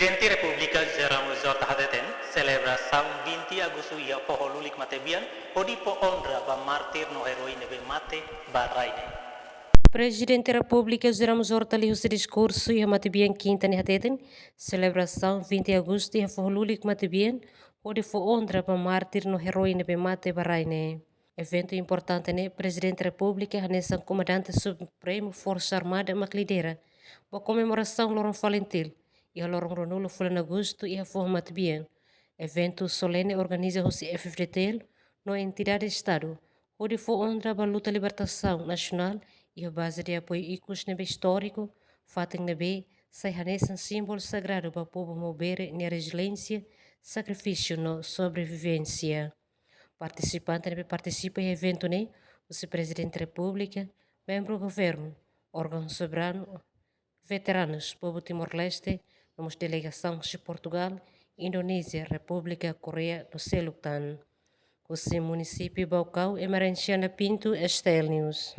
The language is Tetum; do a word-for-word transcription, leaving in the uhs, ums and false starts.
Prezidente Repúblika José Ramos Horta hateten, selebrasaun vinte Agostu iha foho lulik matebian, hodi fó onra ba mártir no eroi ne'ebé mate ba rai ne'e. Prezidente Repúblika José Ramos Horta liuhusi diskursu iha matebian Kinta ne'e hateten, selebrasaun vinte Agostu iha foho lulik matebian, hodi fó onra ba mártir no eroi ne'ebé mate ba rai ne'e. Eventu importante ne'e Prezidente Repúblika hanesan Komandante Supremu Forsa Armada mak lidera ba komemorasaun Loron Falintil, iha loron ruanulu fulan Agostu iha foho matebian. Eventu solene organiza husi F-FDTL no entidade Estadu, hodi fó onra ba luta libertasaun nasionál iha baze de apoiu ikus ne'ebé istóriku, fatin ne'ebé sai hanesan símbolu sagradu ba povu Maubere nia reziliénsia, sakrifísiu no sobrevivénsia. Partisipante ne'ebé partisipa iha eventu ne'e, husi Prezidente Repúblika, membru governu, órgaun soberanu, veteranus, povu Timor-Leste, no mós delegasaun husi Portugal, Indonézia, Repúblika Koreia no seluk tan. Husi munisípiu Baucau, Emerenciana Pinto, S T L News.